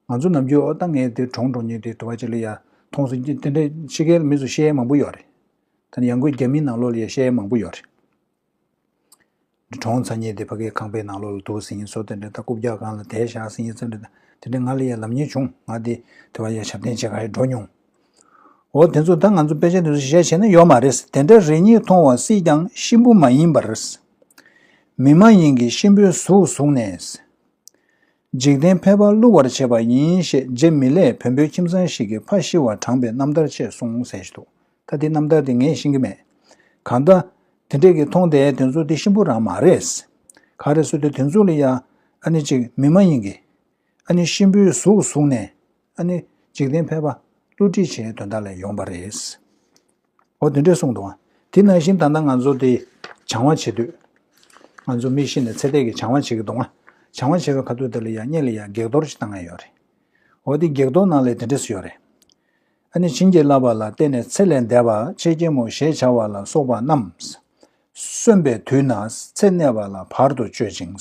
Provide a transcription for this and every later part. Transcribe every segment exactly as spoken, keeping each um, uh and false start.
ང་ཚོ་ནམ་རྒྱུན་ཨོ་ད་ངས་དེ་གྲོངས་འགྲོ་མཁན་དེ་དུ་བ་ཅིག་ལ་ཡ་མཐོང་སོང་། དེ་འདྲ་ཕྱི་རྒྱལ་མི་ཚོ་བཤད་ཡ་མང་པོ་ཡོད་རེད། ད་ནི་ཡང་སྒོས་རྒྱ་མིའི་ནང་ལོགས་ལ་ཡ་བཤད་ཡ་མང་པོ་ཡོད་རེད། གྲོངས་ཚར་མཁན་དེ་ཕ་གིའི་ཁང་པའི་ནང་ལོགས་ལ་འདུག་ཟེར་མཁན་བཟོ་དེ་འདྲ། ད་རྐུབ་བཀྱག་སྒང་ལ་བསྡད་བཞག་ཟེར་མཁན་བཟོ་འདྲ། ད་དེ་འདྲ་ང་ལ་ཡ་ལབ་མཁན་བྱུང་། ང་དེ་དུ་བ་ཡ་ཞབས་བརྟན་བྱེད་ག་ཡ་འགྲོ་མྱོང་། འོ་དེ་ཚོ་ད་ང་ཚོ་དཔེ་ཆ་དེ་ཚོ་གཞི་བཞག་བྱས་ན་ཡོད་མ་རེད། དེ་འདྲ་རེ་གཉིས་མཐོང་བ་སྲིད་ཀྱང་གཤིན་པོ་མ་ཡིན་པར། མི་མ་ཡིན་གྱི་གཤིན་པོའི་གཟུགས་བཟུང་ནས། འཇིག་རྟེན་ཕལ་པ་བསླུ་བར་བྱེད་པ་ཡིན་ཞེས་རྗེ་མི་ལས་བོན་པོའི་ཁྱིམ་ཚང་ཞིག་གིས་ཕ་ཤི་བ་དྲངས་པའི་རྣམ་ཐར་ཅེས་གསུངས་ཟེར་ཞིག་འདུག། ད་དེ་རྣམ་ཐར་དེ་ངས་ཤེས་ཀྱི་མེད། གང་ལྟར་དེ་འདྲས་ཀྱི་མཐོང་བསྡད་དེ་ཚོ་དེ་གཤིན་པོ་རང་མ་རེད། ག་རེ་ཟེར་དུས་དེ་ཚོ་ལ་ཡ་ཨ་ནི་ཅིག་མི་མ་ཡིན་གྱི་ཨ་ནི་གཤིན་པོའི་གཟུགས་བཟུང་ནས་ཨ་ནི་འཇིག་རྟེན་ཕལ་པ་བསླུ་བྲིད་བྱེད་དོན་དག་ལ་ཡོང་པ་རེད། འོ་དེ་འདྲས་གསུངས་འདུག་ཨ། དེ་ནང་བཞིན་ད་ལྟ་ང་ཚོ་དེ་སྦྱང་བ་བྱེད་དུས། ང་ཚོ་མི་ཤི་ནས་ཚེ་འདས་ཀྱི་སྦྱང་བ་བྱེད་ཀྱི་འདུག་ཨ། སྦྱང་བ་བྱེད་པའི་ཁ་ཐུག་དེ་ལ་ཡ་སྔོན་ལ་ཡ་བགེགས་གཏོར་ཞིག་བཏང་ཡ་ཡོད་རེད། འོ་དེ་བགེགས་གཏོར་ནང་ལ་དེ་འདྲས་ཡོད་རེད། ཨ་ནི་བྱིན་གྱིས་བརླབས་པ་ལ་བརྟེན་ནས་ཚེ་ལས་འདས་པ་ཆེ་གེ་མོ་ཞེས་བྱ་བ་ལ་སོགས་པ་རྣམས། གསོན་པའི་དུས་ན་ཚེ་གནས་པ་ལ་བར་དུ་གཅོད་ཅིང་།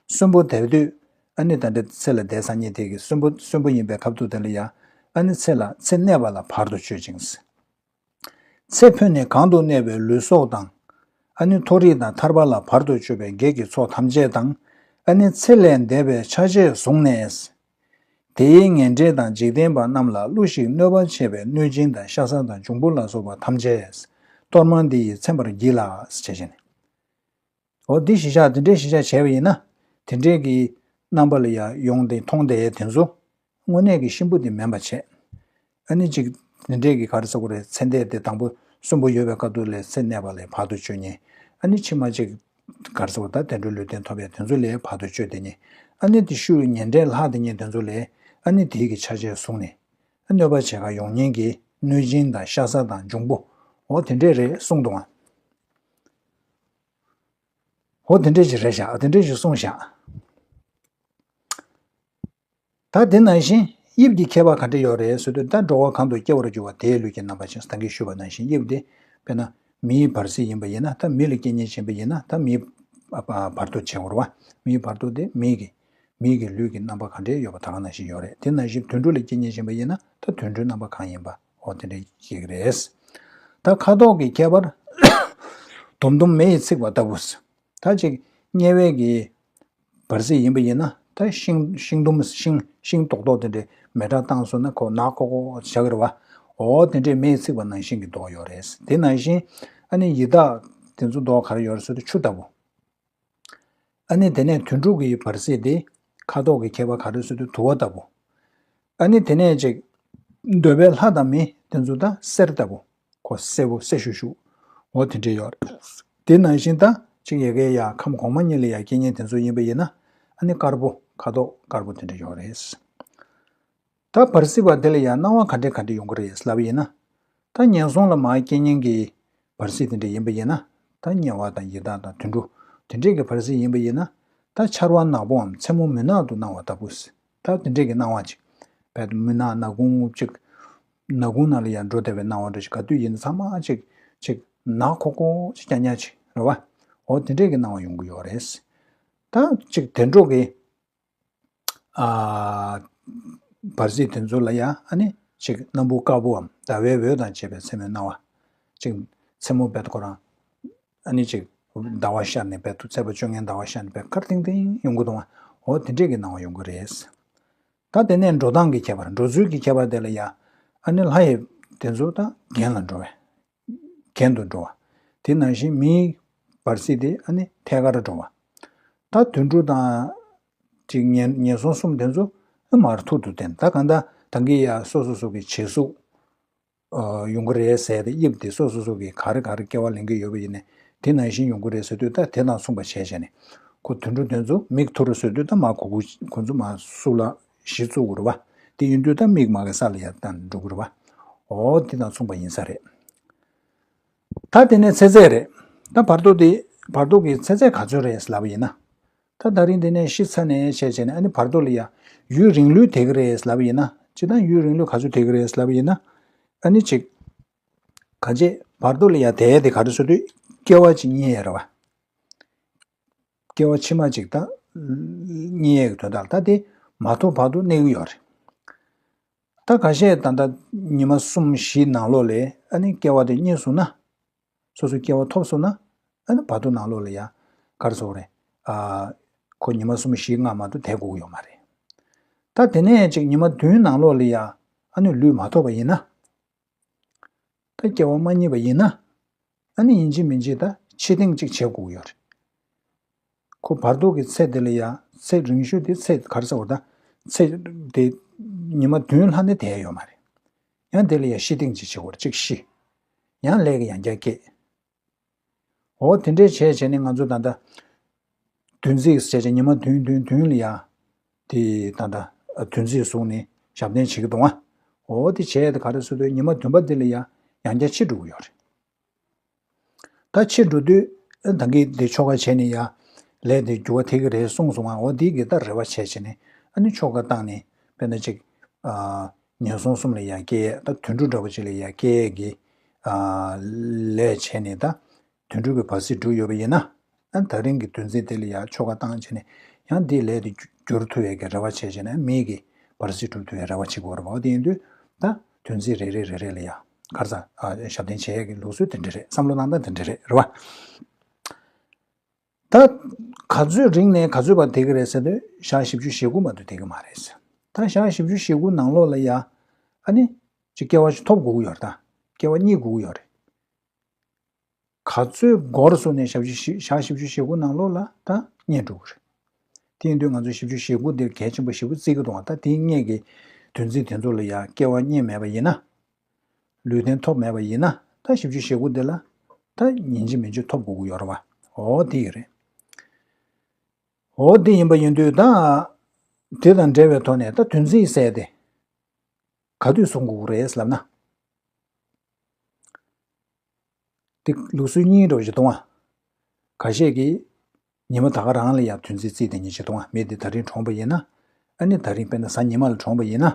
གསོན་པོ་དེ་དུས་ཨ་ནི་ད་ལྟ་ཚེ་ལས་འདས་སང་ཉིན་དེ་གི་གསོན་པོ་གསོན་པོ་ཡིན་པའི་ཁ་ཐུག་དེ་ལ་ཡ་ཨ་ནི་ཚེ་ལ་ཚེ་གནས་པ་ལ་བར་དུ་གཅོད་ཅིང་། ཚེ་འཕོས་ནས་གང་དུ་གནས་པའི་ལུས་སྲོག་དང་། ཨ་ནི་མཐོ་རིས་དང་ཐར་པ་ལ་བར་དུ་གཅོད་པའི་བགེགས་ཀྱི་ཚོགས་ཐམས་ཅད་དང་། ཨ་ནི་ཚེ་ལས་འདས་པའི་ཆ་བྱད་བཟུང་ནས། དེའི་ངན་འབྲས་དང་འཇིག་རྟེན་པ་རྣམས་ལ་གླུ་ཞིག་གནོད་པ་བྱེད་པའི་གནོད་སྦྱིན་དང་ཤ་ཟ་དང་འབྱུང་པོ་ལ་སོགས་པ་ཐམས་ཅད་གཏོར་མ་འདི་ཡིས་ཚིམ་པར་བགྱིད་ལ་ཞེས་བྱས་ནས། འོ་འདི་གཞི་བཞག་དེ་འདྲའི་གཞི་བཞག་བྱས་པ་ཡིན་ན། དེ་འདྲའི་གི་རྣམ་པ་ལ་ཡང་ཡོང་སྟེ་མཐོང་བསྡད་ཡས་དེ་ཚོ་དངོས་གནས་ཀྱི་གཤིན་པོ་དེ་མིན་པ་བྱས། ཨ་ནི་ཅིག་དེ་འདྲའི་གི་ག་རེ་ཟེར་དགོས་རེད། ཚེ་འདས་དེ་དང་པོ་གསོན་པོ་ཡོད་པའི་སྐབས་དུས་ལ་ཚེ་གནས་པ་ལ་བར་དུ་གཅོད་མཁན། ཨ་ནི་ཕྱི་མ་ཅིག་ག་རེ་ཟེར་དགོས། ད་བདེ་འགྲོའི་ལུས་རྟེན་ཐོབ་ཡས་དེ་ཚོ་ལ་བར་དུ་གཅོད་བསྡད་མཁན། ཨ་ནི་དེ་ཤུལ་ངན་འབྲས་ལྷག་བསྡད་མཁན་དེ་ཚོ་ལ་ཨ་ནི་དེའི་གི་ཆ་བྱད་བཟུང་ནས། ཨ་གནོད་པ་བྱེད་ག་ཡོང་མཁན་གྱི་གནོད་སྦྱིན་དང་ཤ་ཟ་དང་འབྱུང་པོ། འོ་དེ་འདྲས་རེད་གསུངས་འདུག་ཨ། འོ་དེ་འདྲས་ཞིག་རེད་བཞག། དེ་འདྲས་ཞིག་གསུངས་བཞག། ད་དེ་ནང་བཞིན་དབྱིབས་ཀྱི་ཁྱད་པར་ག་འདྲ་ཡོད་རེད་ཟེར་དུས། ད་འགྲོ་བ་གང་དུ་སྐྱེ་བར་འགྱུར་བ་དེའི་ལུས་ཀྱི་རྣམ་པ་ཅན། ད་གིན་ཞུས་པ་ནང་བཞིན་དབྱིབས་དེ་དཔེར་ན་མིའི་བར་སྲིད་ཡིན་པ་ཡིན་ན། ད་མི་ལ་སྐྱེ་ཉེན་ཕྱིན་པ་ཡིན་ན། ད་མིའི་བར་དོ་བྱེད་དགོས་རེད་བ། མིའི་བར་དོ་དེ་མིའི་གི་མིའི་གི་ལུས་ཀྱི་རྣམ་པ་ག་འདྲའི་ཡོད་པ་ད་ག་ནང་བཞིན་ཡོད་རེད། དེ་ནང་བཞིན་དུད་འགྲོ་ལ་སྐྱེ་ཉེན་ཕྱིན་པ་ཡིན་ན། ད་དུད་འགྲོའི་རྣམ་པ་གང་ཡིན་པ་འོ་དེ་འདྲ་ཤེས་ཀྱི་རེད། ད་ཁ་དོག་གི་ཁྱད་པར། དུམ་དུམ་མེ་ཡིས་ཚིག་པ་ལྟ་བུ། ད་ཅིག་དམྱལ་བའི་གི་བར་སྲིད་ཡིན་པ་ཡིན་ན། ད་ཤིང་ཤིང་དུམ་ཤིང་ཤིང་རྡོག་རྡོག་དེ་འདྲའི་མེ་སྲེག་བཏང་སོང་ན་ཁོ་ནག་ཁོག་ཁོག་བྱ་གི་རེད་བ། འོ་དེ་འདྲའི་མེ་ཡིས་ཚིག་པ་ནང་བཞིན་གྱི་མདོག་ཡོད་རེད། དེ་ནང་བཞིན་ཨ་ནི་ཡི་དྭགས་དེ་ཚོ་མདོག་ག་རེ་ཡོད་རེད་ཟེར་དུས་ཆུ་ལྟ་བུ། ཨ་ནི་དེ་ནས་དུད་འགྲོ་གི་བར་སྲིད་དེ་ཁ་དོག་གི་ཁྱད་པར་ག་རེ་ཟེར་དུས་དུ་བ་ལྟ་བུ། ཨ་ནི་དེ་ནས་ཅིག་འདོད་པའི་ལྷ་དང་མི་དེ་ཚོ་ད་གསེར་ལྟ་བུ། ཁོ་སེར་པོ་སེར་ཤུ་ཤུ། འོ་དེ་འདྲས་ཡོད་རེད། དེ་ནང་བཞིན་ད་ཅིག་ཡ་གི་ཡ་ཁམས་གོང་མ་གཉིས་ལ་ཡ་སྐྱེ་མཁན་དེ་ཚོ་ཡིན་པ་ཡིན་ན། ཨ་ནི་དཀར་པོ། ཁ་དོག་དཀར་པོ་དེ་འདྲས་ཡོད་རེད། ད་བར་སྲིད་པ་དེ་ལ་ཡང་སྣང་བ་ག་འདྲ་ག་འདྲ་ཡོང་གི་རེད་ལབ་ཡིན་ན། ད་ངན་སོང་ལ་མར་སྐྱེ་མཁན་གྱི་བར་སྲིད་དེ་འདྲ་ཡིན་པ་ཡིན་ན། ད་དམྱལ་བ་དང་ཡི་དྭགས་དང་དུད་འགྲོ་དེ་འདྲས་ཀྱི་བར་སྲིད་ཡིན་པ་ཡིན་ན། ད་ཆར་པ་ནག་པོའམ་མཚན་མོ་མུན་ནག་ཏུ་སྣང་བ་ལྟ་བུ། ད་དེ་འདྲས་ཀྱི་སྣང་བ་ཅིག། བལ་དུ་མུན་ནག་ནག་ཁུང་ཅིག། ནག་ཁུང་ནང་ལ་ཡང་འགྲོ་བདེ་བའི་སྣང་བ་འདྲ་ཅིག། ག་དུས་ཡིན་ན་ཚང་མ་ཅིག་ཅིག་ནག་ཁོག་ཁོག་ཅིག་རྐྱང་རྐྱང་ཅིག་རེད་བ། འོ་དེ་འདྲས་ཀྱི་སྣང་བ་ཡོང་གི་ཡོད་རེད། ད་ཅིག་དུད་འགྲོ་གི་ཨ། བར་སྲིད་དེ་ཚོ་ལ་ཡང་ཨ་ནི་ཅིག་སྣ་བུག་དཀར་པོའམ་ཟླ་བའི་འོད་དང་བཅས་པའི་མཚན་མོའི་སྣང་བ། ཅིག་མཚན་མོ་བལ་དུ་ཁོ་རང་ཨ་ནི་ཅིག་ཟླ་བ་ཤར་ནས་བལ་དུ་ཚེས་པ་བཅོ་ལྔའི་ཟླ་བ་ཤར་ནས་བལ་དཀར་ཏིང་ཏིང་ཡོང་གི་འདུག་བ། འོ་དེ་འདྲས་ཀྱི་སྣང་བ་ཡོང་གི་རེད། ད་དེ་ནས་འགྲོ་སྟངས་ཀྱི་ཁྱད་པར། འགྲོ་ཚུལ་གྱི་ཁྱད་པར་དེ་ལ་ཡང་ཨ་ནི་ལྷ་ཡི་དེ་ཚོ་ད་གྱེན་ལ་འགྲོ་བས། གྱེན་དུ་འགྲོ་བ། དེ་ནང་བཞིན་མིའི་བར་སྲིད་དེ་ཨ་ནི་ཐད་ཀར་འགྲོ་བ། ད་དུད་འགྲོ་དང་ཅིག་ངན་ངན་སོང་གསུམ་དེ་ཚོ་ཨ་མར་ཐུར་དུ་བསྟན། ད་གང་ལྟར་ད་གིན་ཡ་སོ་སོ་སོ་གི་བྱད་གཟུགས་ཨ་ཡོང་གི་རེད་ཟེར་ཏེ། དབྱིབས་དེ་སོ་སོ་སོ་གི་ག་རེ་ག་རེ་སྐྱེ་བ་ལེན་གི་ཡོད་པ་ཡིན་ནའི་དེ་ནང་བཞིན་ཡོང་གི་རེད་ཟེར་དུས། ད་དེ་དང་མཚུངས་པ་བྱས་བྱས་ནས་ཁོ་དུད་འགྲོ་དེ་ཚོ་མིག་ཐུར་ཟེར་དུས་ད་མར་ཁོ་ཁོ་ཁོ་ཚོ་མར་གཟུགས་ལ་གཞི་བཙུགས་དགོས་རེད་བ། དེ་ཡིན་དུས་ད་མིག་མ་གི་ས་ལ་ཡར་བལྟས་ནས་འགྲོ་གི་རེད་བ། འོ་དེ་དང་མཚུངས་པ་ཡིན་ས་རེད། ད་དེ་ནས་ཚེ་ཚད་རེད། ད་བར་དོ་དེ་བར་དོ་གི་ཚེ་ཚད་ག་ཚོད་རེད་ལབ་པ་ཡིན་ན། ད་ད་རིང་དེ་ནས་ཤི་ཚར་ནས་བྱས་བྱས་ནས་ཨ་ནི་བར་དོ་ལ་ཡ་ཡུན་རིང་ལོས་བསྡད་ཀྱི་རེད་ལབ་པ་ཡིན་ན། སྤྱིར་བཏང་ཡུན་རིང་ལོས་ག་ཚོད་བསྡད་ཀྱི་རེད་ལབ་པ་ཡིན་ན། ཨ་ནི་ཅིག་ག་བྱེད། བར་དོ་ལ་ཡ་བསྡད་དེ་ག་རེ་ཟེར་དུས་སྐྱེ་བ་གཅིག་རྙེད་ཡ་རེད་བ། སྐྱེ་བ་ཕྱི་མ་ཅིག་ད་རྙེད་ཡས་ཀྱི་དོན་དག་ལ། ད་དེ་མ་ཐོབ་བར་དུ་གནས་ཀྱི་ཡོད་རེད། ད་ཁ་ཤས་ད་ལྟ་ཉི་མ་གསུམ་བཞི་ནང་ལོགས་ལ་ཨ་ནི་སྐྱེ་བ་དེ་རྙེད་སོང་ན། སོ་སོའི་སྐྱེ་བ་ཐོབ་སོང་ན། ཨ་ནི་བར་དོ་ནང་ལོགས་ལ་ཡ་ག་རེ་ཟེར་དགོས་རེད། ཨ། ཁོ་ཉི་མ་གསུམ་བཞི་ལྔ་མ་གཏོགས་བསྡད་དགོས་ཀྱི་ཡོད་མ་རེད། ད་དེ་ནས་ཅིག་ཉི་མ་བདུན་ནང་ལོགས་ལ་ཡ་ཨ་ནི་ལུས་མ་ཐོབ་པ་ཡིན་ན། ད་སྐྱེ་བ་མ་རྙེད་པ་ཡིན་ན། ཨ་ནི་ཡིན་གཅིག་མིན་གཅིག་ད་ཕྱིར་འཐེན་གཅིག་བྱེད་དགོས་ཀྱི་ཡོད་རེད། ཁོ་བར་དོ་གི་ཚེ་དེ་ལ་ཡ་ཚེ་རིང་ཤོས་དེ་ཚེ་ག་རེ་ཟེར་དགོས་རེད། ད་ཚེ་དེ་ཉི་མ་བདུན་ལྷག་ནི་བསྡད་ཡོད་མ་རེད། ཡང་དེ་ལ་ཡ་ཕྱིར་འཐེན་གཅིག་བྱེད་དགོས་རེད། གཅིག་ཤི། ཡང་ལས་ཀྱི་ཡང་བསྐྱར་སྐྱེ། འོ་དེ་འདྲས་བྱས་བྱས་ནས་ང་ཚོ་ད་ལྟ་བདུན་ཚིགས་བྱས་བྱས་ཉི་མ་བདུན་བདུན་བདུན་ལ་ཡ། དེ་ད་ལྟ་བདུན་ཚིགས་བཟུང་ནས་ཞབས་བརྟན་བྱེད་ཀྱི་འདུག་ཨ། འོ་དེ་བྱས་ཏེ་ག་རེ་ཟེར་དུས་ཉི་མ་བདུན་པ་དེ་ལ་ཡ་ཡང་བསྐྱར་འཆི་འགྲོ་གི་ཡོད་རེད། ད་འཆི་འགྲོ་དུས་ད་གིན་དེ་ཆོ་ག་བྱས་ནས་ཡ་ལས་དེ་འགྱུར་བ་ཐེབས་ཀྱི་རེད་གསུངས་སོང་ཨ། འོ་དེ་གི་ད་རེ་བ་བྱས་བྱས་ནས་ཨ་ནི་ཆོ་ག་བཏང་ནས་དཔེར་ན་ཅིག་ཨ་ངན་སོང་གསུམ་ལ་ཡ་སྐྱེ་ད་དུད་འགྲོ་འདྲ་པོ་ཅིག་ལ་ཡ་སྐྱེ་གི་ཨ་ལས་བྱས་ནས་ད། དུད་འགྲོ་གི་བར་སྲིད་གྲུབ་ཡོད་པ་ཡིན་ན། ཨ་ད་རིང་གི་བདུན་ཚིགས་དེ་ལ་ཡ་ཆོ་ག་བཏང་བྱས་ནས་ཡང་འདིའི་ལས་དེ་འགྱུར་ཐུབ་ཡས་ཀྱི་རེ་བ་བྱས་བྱས་ནས་མི་གི་བར་སྲིད་གྲུབ་ཐུབ་ཡས་རེ་བ་བྱེད་དགོས་རེད་པ། འོ་དེ་ཡིན་དུས་ད་བདུན་ཚིགས་རེ་རེ་རེ་རེ་ལ་ཡ་ག་རེ་ཟ་ཨ་ཞབས་བརྟན་བྱེད་ཡས་ཀྱི་ལུགས་སྲོལ་དེ་འདྲ་རེད། བསམ་བློ་བཏང་སྟངས་དེ་འདྲ་རེད་རེད་པ། ད་ག་ཚོད་རིང་ནས་ག་ཚོད་བར་བསྡད་ཀྱི་རེད་ཟེར་དུས་ཞག་བཞི་བཅུ་ཞེ་དགུ་མ་གཏོགས་བསྡད་ཀྱི་མ་རེད། ད་ཞག་བཞི་བཅུ་ཞེ་དགུ་ནང་ལོགས་ལ་ཡ་ཨ་ནི་ཅིག་སྐྱེ་བ་ཞིག་ཐོབ་དགོས་ཀྱི་ཡོད་རེད། ད་སྐྱེ་བ་རྙེད་དགོས་ཀྱི་ཡོད་རེད། ག་ཚོད་འགོར་སོང་ནས་ཞག་བཞི་ཞག་བཞི་བཅུ་ཞེ་དགུ་ནང་ལོགས་ལ་ད་རྙེད་འགྲོ་གི་རེད། དེ་ཡིན་དུས་ང་ཚོས་བཞི་བཅུ་ཞེ་དགུ་འདིར་གལ་ཆེན་པོ་ཞེ་པོ་བརྩི་གི་འདུག་ཨ། ད་དེའི་སྔས་ཀྱི་བདུན་ཚིགས་དེ་ཚོ་ལ་ཡ་སྐྱེ་བ་རྙེད་མེད་པ་ཡིན་ན། ལུས་རྟེན་ཐོབ་མེད་པ་ཡིན་ན་ད་བཞི་བཅུ་ཞེ་དགུ་འདི་ལ་ད་ཡིན་གཅིག་མིན་གཅིག་ཐོབ་དགོས་ཀྱི་ཡོད་རེད་པ། འོ་དེ་ཡིན་རེད། འོ་དེ་ཡིན་པ་ཡིན་དུས་ད་དེ་དང་འབྲེལ་བའི་ཐོག་ནས་ད་བདུན་ཚིགས་ཟེར་དེ་ག་དུས་བཟུང་དགོས་ཀྱི་རེད་ལབ་ན། དེ་ལུགས་སྲོལ་གཉིས་འདྲ་བོ་ཞིག་འདུག་ཨ། ཁ་ཤས་ཀྱིས་ཉི་མ་ད་ག་རང་ལ་ཡང་བདུན་ཚིགས་བརྩིས་བསྡད་མཁན་ཞིག་འདུག་ཨ། མི་དེ་ད་རིང་གྲོངས་པ་ཡིན་ན། ཨ་ནི་ད་རིང་དཔེར་ན་གཟའ་ཉི་མ་ལ་གྲོངས་པ་ཡིན་ན།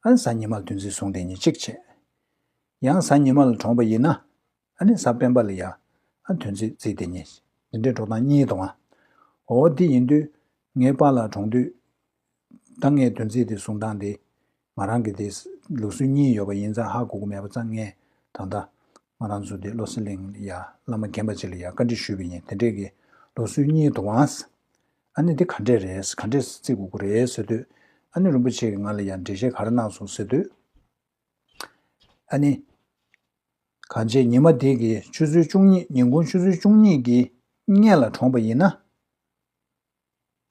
ཨ་ནི་གཟའ་ཉི་མ་ལ་བདུན་ཚིགས་བཟུང་བསྡད་མཁན་གཅིག་བྱས། ཡང་གཟའ་ཉི་མ་ལ་གྲོངས་པ་ཡིན་ན། ཨ་ནི་གཟའ་སྤེན་པ་ལ་ཡང་ཨ་བདུན་ཚིགས་བརྩིས་བསྡད་མཁན། འདི་འདྲའི་འགྲོ་སྟངས་གཉིས་འདུག་ཨ། འོ་དེ་ཡིན་དུས་ངའི་པཱ་ལགས་གྲོངས་དུས། ད་ངས་བདུན་ཚིགས་དེ་བཟུང་སྟངས་དེ། ང་རང་གི་དེ་ལུགས་སྲོལ་གཉིས་ཡོད་པ་ཡིན་ཙང་ཧ་གོ་གི་མེད་པ་ཙང་ངས་ད་ལྟ་ང་རང་ཚོ་དེ་བློ་གསལ་གླིང་ལ་ཡ་བླ་མ་རྒན་པ་ཅིག་ལ་ཡ་བཀའ་འདྲི་ཞུས་པ་ཡིན། དེ་འདྲས་ཀྱི་ལུགས་སྲོལ་གཉིས་འདུག་ཨང་། ཨ་ནི་དེ་ག་འདྲས་རེད། ག་འདྲས་བརྩི་དགོས་ཀྱི་རེད་ཟེར་དུས། ཨ་ནི་རིན་པོ་ཆེ་གིས་ང་ལ་ཡ་འགྲེལ་བཤད་ག་རེ་གནང་སོང་ཟེར་དུས། ཨ་ནི། གང་བྱས་ཉི་མ་དེ་གི་ཆུ་ཚོད་བཅུ་གཉིས་ཉིན་གུང་ཆུ་ཚོད་བཅུ་གཉིས་ཀྱི་སྔོན་ལ་གྲོངས་པ་ཡིན་ན།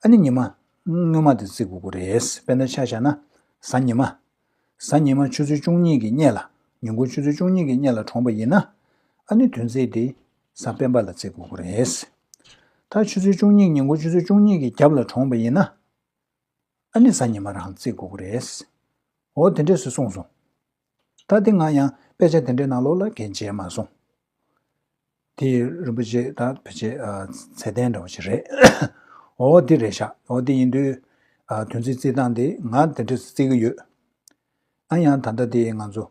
ཨ་ནི་ཉི་མ་སྔོན་མ་དེ་བརྩི་དགོས་ཀྱི་རེད། དཔེར་ན་ཆ་བཞག་ན་གཟའ་ཉི་མ། གཟའ་ཉི་མ་ཆུ་ཚོད་བཅུ་གཉིས་ཀྱི་སྔོན་ལ། ཉིན་གུང་ཆུ་ཚོད་བཅུ་གཉིས་ཀྱི་སྔོན་ལ་གྲོངས་པ་ཡིན་ན། ཨ་ནི་བདུན་ཚིགས་དེ་གཟའ་སྤེན་པ་ལ་བརྩི་དགོས་ཀྱི་རེད། ད་ཆུ་ཚོད་བཅུ་གཉིས་ཉིན་གུང་ཆུ་ཚོད་བཅུ་གཉིས་ཀྱི་རྒྱབ་ལ་གྲོངས་པ་ཡིན་ན། ཨ་ནི་གཟའ་ཉི་མ་རང་བརྩི་དགོས་ཀྱི་རེད། འོ་དེ་འདྲས་སུ་གསུངས་སོང་། ད་དེ་ང་ཡང་དཔེ་ཆ་དེ་འདྲའི་ནང་ལོགས་ལ་འགན་བྱས་མ་སོང་། དེ་རིན་པོ་ཆེ་ད་ཕལ་ཆེར་ཚད་ལྡན་འདྲ་བོ་ཞིག་རེད། འོ་དེ་རེད་ཤག་འོ་དེ་ཡིན་དུས་བདུན་ཚིགས་བརྩི་སྟངས་དེ་ང་དེ་འདྲས་སུ་བརྩི་གི་ཡོད། ཨ་ཡང་ད་ལྟ་དེ་ང་ཚོ་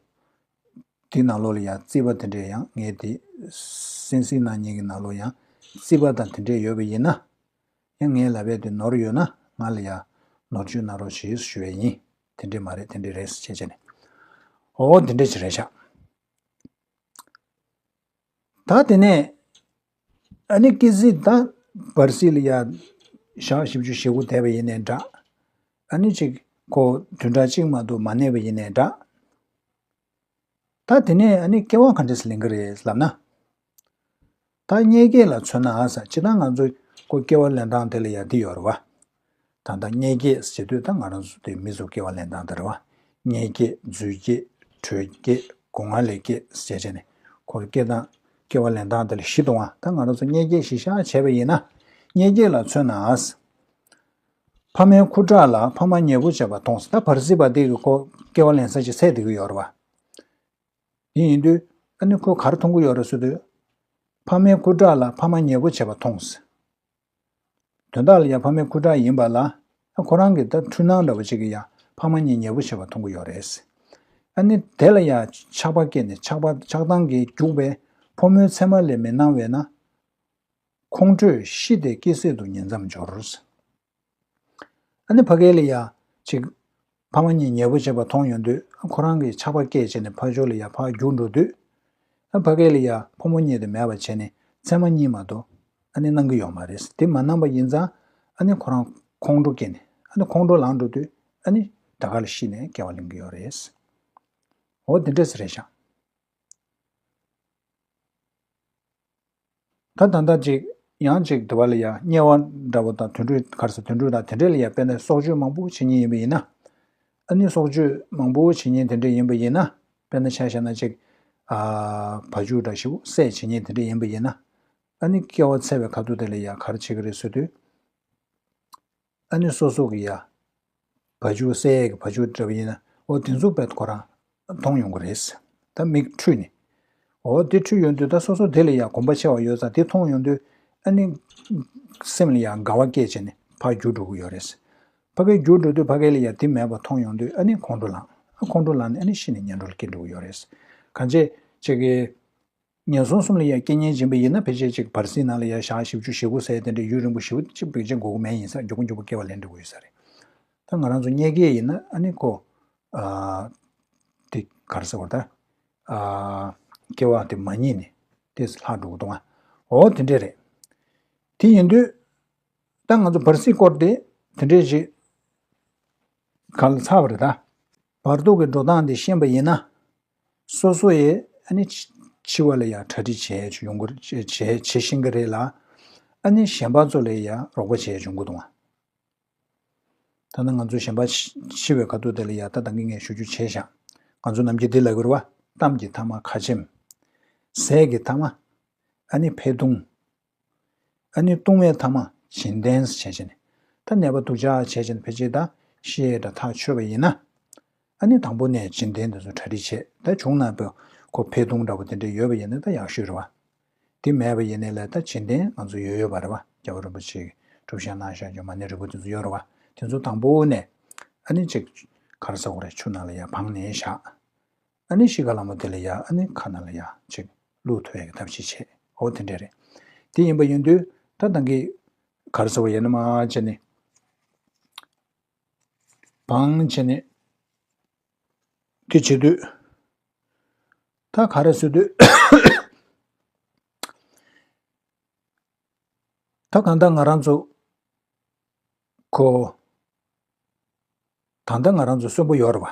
དེ་ནང་ལོགས་ལ་ཡང་རྩིས་པ་དེ་འདྲས་ཡང་ངས་དེ་གསན་གཟིགས་གནང་མཁན་གྱི་ནང་ལོགས་ཡང་རྩིས་པ་དང་དེ་འདྲས་ཡོད་པ་ཡིན་ན། ཡང་ངའི་ལབ་ཡས་དེ་ནོར་ཡོད་ན་ང་ལ་ཡང་ནོར་བཅོས་གནང་རོགས་ཞེས་ཞུ་ཡས་ཡིན། དེ་འདྲས་མ་རེད་དེ་འདྲས་རེད་ཟེར་བྱས་བྱས་ནས། འོ་དེ་འདྲས་ཅིག་རེད་ཤག་ད་དེ་ནས་ཨ་ནི་སྐྱེ་སྲིད་ད་བར་སྲིད་ལ་ཡ་ཞག་བཞི་བཅུ་ཞེ་དགུ་བསྡད་པ་ཡིན་ནའི་འདྲ། ཨ་ནི་ཅིག་ཁོ་བདུན་ཕྲག་གཅིག་མ་གཏོགས་མ་གནས་པ་ཡིན་ནའི་འདྲ། ད་དེ་ནས་ཨ་ནི་སྐྱེ་བ་ག་འདྲས་སེ་ལེན་གི་རེད་ལབ་ན། ད་སྔོན་སྐྱེས་ལ་མཚོན་ན་ཨ་ས་སྤྱིར་བཏང་ང་ཚོ་ཁོ་སྐྱེ་བ་ལེན་སྟངས་དེ་ལ་ཡ་འདི་ཡོད་རེད་བ། ད་ལྟ་སྔོན་སྐྱེས་ཟེར་དུས་ད་ང་རང་ཚོ་དེ་མི་ཚོ་སྐྱེ་བ་ལེན་སྟངས་དེ་རེད་བ། སྔོན་སྐྱེས་རྫུས་སྐྱེས་དྲོད་སྐྱེས་སྒོ་ང་ལས་སྐྱེས་ཟེར་བྱས་ནས་ཁོ་སྐྱེ་སྟངས་སྐྱེ་བ་ལེན་སྟངས་དེ་ལ་བཞི་འདུག་ཨ། ད་ང་རང་ཚོ་སྔོན་སྐྱེས་བཞི་བཞག་བྱས་པ་ཡིན་ན། སྔོན་སྐྱེས་ལ་མཚོན་ན་ཨ་ས། ཕ་མའི་ཁུ་ཁྲག་ལ་ཕ་མ་ཉེ་པོ་བྱས་པ་མཐོང་ཟེར། ད་བར་སྲིད་པ་དེ་གི་ཁོ་སྐྱེ་བ་ལེན་ས་ཅིག་ཚད་དེ་གི་ཡོད་རེད་བ། དེ་ཡིན་དུས་ཨ་ནི་ཁོས་ག་རེ་མཐོང་གི་ཡོད་རེད་ཟེར་དུས། ཕ་མའི་སྐུ་དྲག་ལ་ཕ་མ་ཉེ་པོ་བྱས་པ་མཐོང་ཟེར། དོན་དག་ལ་ཡང་ཕ་མའི་སྐུ་དྲག་ཡིན་པ་ལ་ཨ་ཁོ་རང་གི་ད་འཁྲུལ་སྣང་འདྲ་བོ་ཅིག་གིས་ཡང་ཕ་མ་གཉིས་ཉེ་པོ་བྱས་པ་མཐོང་གི་ཡོད་རེད་ཟེར། ཨ་ནི་དེ་ལ་ཡང་ཆགས་པ་སྐྱེས་ནས་ཆགས་པ་ཆགས་སྡང་གིས་རྒྱུག་པས་ཕོ་མོའི་མཚན་མ་ལས་མི་སྣང་བས་ན། ཁོང་ཁྲོས་ཤི་སྟེ་སྐྱེ་སྲིད་དུ་ཉིང་མཚམས་སྦྱོར་ཟེར། ཨ་ནི་ཕ་གི་ལ་ཡ་ཅིག་ཕ་མ་གཉིས་ཉེ་པོ་བྱེད་པ་མཐོང་ཡོང་དུས་ཁོ་རང་གི་ཆགས་པ་སྐྱེས་བྱས་ནས་ཕར་ཕྱོགས་ལ་ཡ་ཕར་རྒྱུགས་འགྲོ་དུས། ཨ་ཕ་གི་ལ་ཡ་ཕོ་མོ་གཉིས་དེ་མེད་པ་བྱས་ནས་མཚན་མ་གཉིས་མ་གཏོགས་ཨ་ནི་གནང་གི་ཡོད་མ་རེད། དེ་མ་གནང་པ་ཡིན་ཙང་ཨ་ནི་ཁོ་རང་ཁོང་ཁྲོ་སྐྱེས་ནས་ཨ་ནི་ཁོང་ཁྲོ་ལངས་འགྲོ་དུས་ཨ་ནི་ད་ག་ལ་ཤི་ནས་སྐྱེ་བ་ལེན་གི་ཡོད་རེད། འོ་དེ་འདྲས་རེད་ཤག་ད་ད་ལྟ་ཅིག་ཡང་ཅིག་དེ་བ་ལ་ཡ་དམྱལ་བ་འདྲ་བོ་དང་དུད་འགྲོ་ག་རེ་ཟེར་དུད་འགྲོ་དང་དེ་འདྲས་ལ་ཡ་དཔེར་ན་སྲོག་གཅོད་མང་པོ་བྱེད་མཁན་ཡིན་པ་ཡིན་ན། ཨ་ནི་སྲོག་གཅོད་མང་པོ་བྱེད་མཁན་དེ་འདྲས་ཡིན་པ་ཡིན་ན། དཔེར་ན་ཆ་བཞག་ན་ཅིག་ཨ་བ་ཕྱུགས་འདྲ་ཞིག་བསད་བྱེད་མཁན་དེ་འདྲས་ཡིན་པ་ཡིན་ན། ཨ་ནི་སྐྱེ་བ་ཚར་བའི་ཁ་ཐུག་དེ་ལ་ཡ་ག་རེ་བྱེད་ཀྱི་རེད་ཟེར་དུས། ཨ་ནི་སོ་སོ་གི་ཡ། བ་ཕྱུགས་བསད་ཡས་ཀྱི་བ་ཕྱུགས་འདྲ་བ་ཡིན་ན་འོ་དེ་ཚོ་དཔེ་ཁོ་རང་མཐོང་ཡོང་གི་རེད། ད་མིག་འཁྲུལ་ནས། འོ་དེ་འཁྲུལ་ཡོང་དུས་ད་སོ་སོ་དེ་ལ་ཡ་གོམས་པ་ཆེ་བ་ཡོད་ཙང་དེ་མཐོང་ཡོང་དུས་ཨ་ནི། སེམས་ལ་ཡ་དགའ་བ་སྐྱེས་བྱས་ནས་ཕར་རྒྱུགས་འགྲོ་གི་ཡོད་རེད། ཕ་གིར་རྒྱུགས་འགྲོ་དུས་ཕ་གི་ལ་ཡ་དེ་མེད་པ་མཐོང་ཡོང་དུས་ཨ་ནི་ཁོང་ཁྲོ་ལངས། ཨ་ཁོང་ཁྲོ་ལངས་ནས་ཨ་ནི་ཤི་ནས་ངན་འགྲོ་ལ་སྐྱེ་འགྲོ་གི་ཡོད་རེད། གང་བྱས་ཅིག་གི་ངན་སོང་གསུམ་ལ་ཡ་སྐྱེ་ཉེན་སྦྱིན་པ་ཡིན་ན་ཕལ་ཆེར་ཅིག་བར་སྲིད་ནང་ལ་ཡ་ཞག་བཞི་བཅུ་ཞེ་དགུ་ཟེར་དེ་འདྲའི་ཡུན་རིང་པོ་ཞེ་པོ་ཅིག་བེད་སྤྱོད་དགོས་ཀྱི་མེད་ཡིན་ས། མགྱོགས་པོ་མགྱོགས་པོ་སྐྱེ་བ་ལེན་འགྲོ་གི་ཡོད་ས་རེད། ད་ང་རང་ཚོ་དམྱལ་སྐྱེས་ཡིན་ན་ཨ་ནི་ཁོ། ཨ། དེ་ག་རེ་ཟེར་བ་ད། ཨ། སྐྱེ་བ་དེ་མ་རྙེད་ནས་དེ་ལྷག་འགྲོ་གི་འདུག་ཨ། འོ་དེ་འདྲས་རེད། དེ་ཡིན་དུས། ད་ང་ཚོ་བར་སྲིད་སྐོར་དེ་དེ་འདྲས་ཞིག་ག་ལ་ཚར་བ་རེད་ད། བར་དོ་གི་འགྲོ་སྟངས་དེ་ཤེས་པ་ཡིན་ན། སོ་སོ་ཡིས་ཨ་ནི་འཆི་འཆི་བ་ལ་ཡང་གྲ་སྒྲིག་བྱས་ཡོང་གི་བྱས་བྱེད་ཤེས་ཀྱི་རེད་ལ། ཨ་ནི་གཞན་པ་ཚོ་ལ་ཡང་རོགས་པ་བྱས་ཡོང་གི་འདུག་ཨ། ད་ནི་ང་ཚོ་གཞན་པ་འཆི་འཆི་བའི་ཁ་ཐུག་དེ་ལ་ཡང་ད་ད་གིན་ངས་ཞུ་རྒྱུ་བྱས་ཤག་ང་ཚོ་ནམ་རྒྱུན་འདི་ལབ་ཀྱི་རེད་བ། གཏམ་གྱི་མཐའ་མ་ཁ་ཆེམས། ཟས་ཀྱི་མཐའ་མ། ཨ་ནི་འཕེལ་གདུང་། ཨ་ནི་ལྟུང་བའི་མཐའ་མ་བྱིན་ལྡན་བྱས་བྱས་ནས། ད་ནད་པ་སྡུག་ཅག་བྱས་བྱས་ནས་ཕལ་ཆེར་ད་ཤི་ཡས་འདྲ་ཐག་ཆོད་པ་ཡིན་ན། ཨ་ནི་དང་པོ་ནས་བྱིན་ལྡན་དེ་ཚོ་གྲ་སྒྲིག་བྱས། ད་བྱུང་ན་བོ་ཁོ་འཕེལ་གདུང་འདྲ་པོ་དེ་འདྲ་ཡོད་པ་ཡིན་ན་ད་ཡག་ཤོས་རེད་བ། དེ་མེད་པ་ཡིན་ནའི་ལས་ད་བྱིན་ལྡན་ང་ཚོ་ཡོད་ཡོད་པ་རེད་བ། རྒྱལ་བ་རིན་པོ་ཆེ་གིས་སྒྲུབ་བྱ་གནང་བཞག་རྒྱུ་མ་ཎི་རིལ་བུ་དེ་ཚོ་ཡོད་རེད་བ། དེ་ཚོ་དང་པོ་ནས་ཨ་ནི་ཅིག་ག་རེ་ཟེར་དགོས་རེད། ཆུ་ནང་ལ་ཡར་བངས་ནས་བཞག་ཨ་ནི་ཤི་ཁ་ལ་མོ་དེ་ལ་ཡ་ཨ་ནི་ཁ་ན་ལ་ཡ་ཅིག་བླུགས་ཐུབ་ཡ་གི་ཐབས་ཤེས་བྱས། འོ་དེ་འདྲས་རེད། དེ་ཡིན་པ་ཡིན་དུས་ད་ད་གིན་ག་རེ་ཟེར་བ་ཡིན་ན་མ་བྱས་ནས་བངས་བྱས་ནས་དེ་བྱེད་དུས་ད་ག་རེ་ཟེར་དུས་ད་གང་ལྟར་ང་རང་ཚོ་ཁོ། ད་ལྟ་ང་རང་ཚོ་གསོན་པོ་ཡོད་རེད་བ།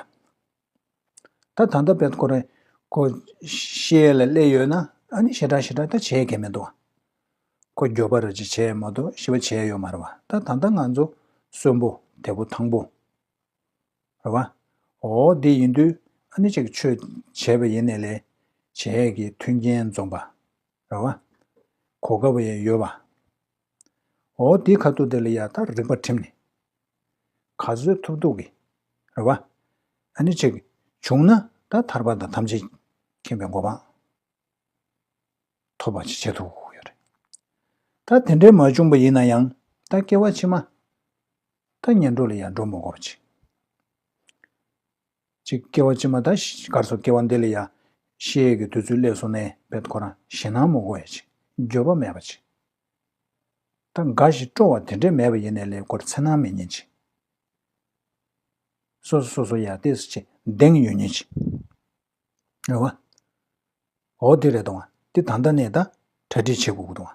ད་ད་ལྟ་དཔེ་ཁོ་རང་ཁོ་ཤི་ཡས་ལ་སླེབས་ཡོད་ན་ཨ་ནི་ཞེ་དྲག་ཞེ་དྲག་ད་བྱས་གལ་མི་འདུག་ཁོ་འགྱོད་པ་ར་ཅིག་བྱས་མ་གཏོགས་ཤི་བ་བྱས་ཡོད་མ་རེད་བ། ད་ད་ལྟ་ང་ཚོ་གསོན་པོ་བདེ་པོ་ཐང་པོ་རེད་བ། འོ་འདི་ཡིན་དུས་ཨ་ནི་ཅིག་ཆོས་བྱས་པ་ཡིན་ནའི་ལས་བྱས་ཀྱི་མཐུན་རྐྱེན་འཛོམས་པ་རེད་བ། གོ་སྐབས་ཡང་ཡོད་པ། འོ་འདི་ཁ་ཐུག་དེ་ལ་ཡ་ད་རིག་པ་བསྒྲིམས་ནས། ག་ཚོད་ཐུབ་ཐུབ་ཀྱིས། རེད་བ། ཨ་ནི་ཅིག་བྱུང་ན་ད་ཐར་པ་དང་ཐམས་ཅད་མཁྱེན་པའི་གོ་འཕང་ཐོབ་པ་ཅིག་བྱེད་ཐུབ་ཀྱི་ཡོད་རེད། ད་དེ་འདྲའི་མ་བྱུང་པ་ཡིན་ན་ཡང་ད་སྐྱེ་བ་ཕྱི་མ་ད་ངན་འགྲོ་ལ་ཡང་འགྲོ་མི་དགོས་པ་ཅིག་ཅིག་སྐྱེ་བ་ཕྱི་མ་ད་གར་སོགས་སྐྱེ་བ་འདི་ལ་ཡང་ཤི་ཡས་ཀྱི་དུས་ཚོད་སླེབས་སོང་ནས་བེད་ཁོ་རང་ཞེད་སྣང་མི་དགོས་ཡ་ཅིག་འགྱོད་པ་མེད་པ་ཅིག་ད་དགའ་ཞིང་སྤྲོ་བ་དེ་འདྲས་མེད་པ་ཡིན་ནའི་ལས་ཁོར་འཚེར་སྣང་མེད་ཉིན་ཅིག་སོ་སོ་སོ་སོ་ཡ་ཏོག་ཙམ་ཅིག་གདེང་ཡོད་ཉིན་ཅིག་རེད་བ། འོ་དེ་རེད་དོ། དེ་ད་ལྟ་ནས་ད་གྲ་སྒྲིག་བྱེད་དགོས་ཀྱི་འདུག་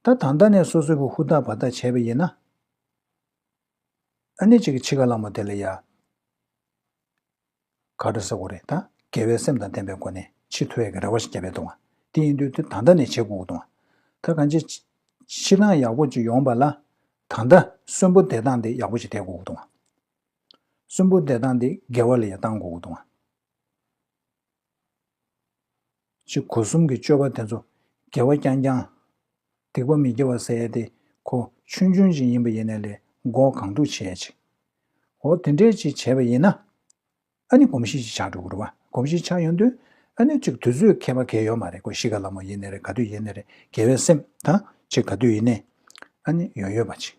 ད་ད་ལྟ་ནས་སོ་སོ་གི་ཧུར་ཐག་བར་ཐག་བྱས་པ་ཡིན་ན། ཨ་ནི་ཅིག་འཆི་ཁ་ལ་མོ་དེ་ལ་ཡ། ག་རེ་ཟེར་དགོས་རེད་ད། དགེ་བའི་སེམས་དང་ལྡན་པའི་སྒོ་ནས་འཆི་ཐུབ་ཡས་ཀྱི་རེ་བ་ཞིག་བརྒྱབ་པའི་འདུག་བ། དེ་ཡིན་དུས་དེ་ད་ལྟ་ནས་བྱེད་དགོས་ཀྱི་འདུག་བ། ད་གང་ཅི། ཕྱི་ནང་ཡག་པོ་ཅིག་ཡོང་པ་ལ། ད་ལྟ་གསོན་པོ་བསྡད་སྟངས་དེ་ཡག་པོ་ཞིག་བསྡད་དགོས་ཀྱི་འདུག་བ། གསོན་པོ་བསྡད་སྟངས་དེ་དགེ་བ་ལ་ཡ་བཏང་དགོས་ཀྱི་འདུག་བ། ཅིག་སྒོ་གསུམ་གྱི་སྤྱོད་པ་དེ་ཚོ་དགེ་བ་རྐྱང་རྐྱང་། སྡིག་པ་མི་དགེ་བ་ཟེར་ཡས་དེ་ཁོ་ཆུང་ཆུང་ཅིག་ཡིན་པ་ཡིན་ནའི་ལས་འགོག་གང་ཐུབ་བྱེད་ཡས་ཅིག་འོ་དེ་འདྲས་ཅིག་བྱས་པ་ཡིན་ན། ཨ་ནི་གོམས་གཤིས་ཅིག་ཆགས་འགྲོ་གི་རེད་བ། གོམས་གཤིས་ཆགས་ཡོང་དུས་ཨ་ནི་ཅིག་དུས་ཚོད་ཁྱད་པར་གང་ཡང་ཡོད་མ་རེད། ཁོ་ཤི་ཁ་ལ་མོ་ཡིན་ནའི་རེད། ག་དུས་ཡིན་ནའི་རེད། དགེ་བའི་སེམས་དང་ཅིག་ག་དུས་ཡིན་ནའི་ཨ་ནི་ཡོད་ཡོད་པ་ཅིག